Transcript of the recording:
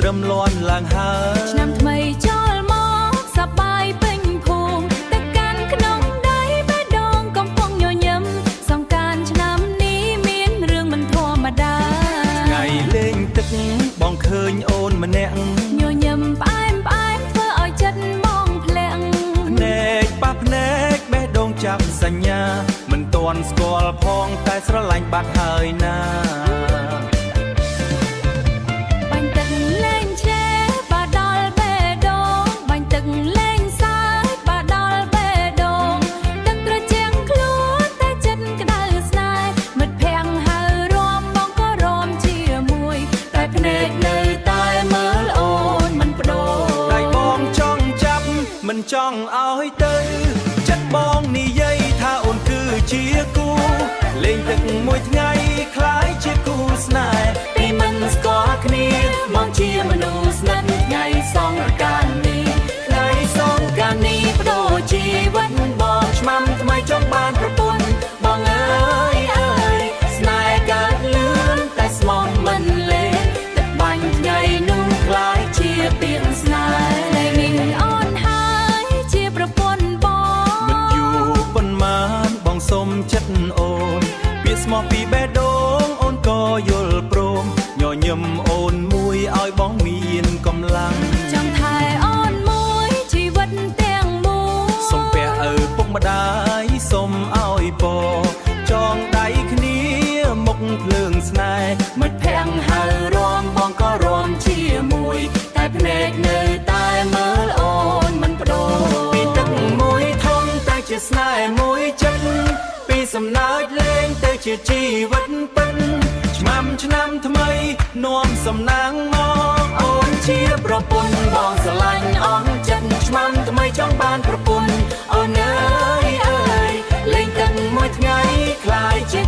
ត្រឹមលាន់ឡើងហើយ ឆ្នាំថ្មីចូលមកសប្បាយពេញភូមិទឹកកាន់ក្នុងដៃបេះដូងកំពុងញញឹមសង្កានឆ្នាំនេះមានរឿងមិនធម្មតា ថ្ងៃលេងទឹកបងឃើញអូនម្នាក់ ញញឹមផ្អែមផ្អែមធ្វើឲ្យចិត្តបងភ្លាក់ ភ្នែកប៉ះភ្នែកបេះដូងចាប់សញ្ញា មិនទាន់ស្គាល់ផងតែស្រឡាញ់បាត់ហើយណា បាញ់ទឹកលេងឆេបាដល់បេះដូងបាញ់ទឹកលេងសើចបាដល់បេះដូងទឹកត្រជាំងខ្លួនតែចិត្តក្តៅស្នេហ៍មិត្តភ័ក្តិហៅរំបងក៏រំជាមួយតែភ្នែកនៅតែមើលអូនមិនប្ដូ ដៃ រ បងចង់ចាប់មិនចង់ឲ្យទៅ ចិត្តបងនិយាយថាអូនគឺជាគូលេងទឹកមួយថ្ងៃคล้ายជាគូស្នេហ៍ ពីមិនស្គាល់គ្នាមកជាមនុស្សស្និទ្ធថ្ងៃសង្ក្រាននេះ ថ្ងៃសង កាលនេះបដូរជីវិតបង ឆ្នាំថ្មីចង់បានប្រពន្ធ បងអើយអើយស្នេហ៍កើតលឿនតែស្មងមិនលេងទឹកបាញ់ថ្ងៃនោះคล้ายជាពីងស្នេហ៍ថ្ងៃនេះអូនហើយជាប្រពន្ធបង មិនយូរប៉ុន្មានបងសុំចិត្តអូនពាក្យស្មោះពីបេះដូងអូនក៏យល់ព្រមញញឹមអូនមួយឲ្យបងមានកម្លាំង ចង់ថែអូនមួយជីវិតទាំងមូល សូមពះឪពុកម្ដាយសូមឲ្យពរចងដៃគ្នាមុខភ្លើងស្នេហ៍ មិត្តភ័ក្តិហៅរំបងក៏រំជាមួយតែភ្នែកនៅតែមើលអូនមិនប្ដូរ ពីទឹកមួយធំតែជាស្នេហ៍មួយចិត្តពីសំណើចលេងទៅជាជីវិតពិតឆ្នាំឆ្នាំថ្មីនាំសំណាងមកអូនជាប្រពន្ធបងស្រឡាញ់អស់ចិត្តឆ្នាំថ្មីចង់បានប្រពន្ធអូនអើយអើយលេងទឹកមួយថ្ងៃคล้ายជា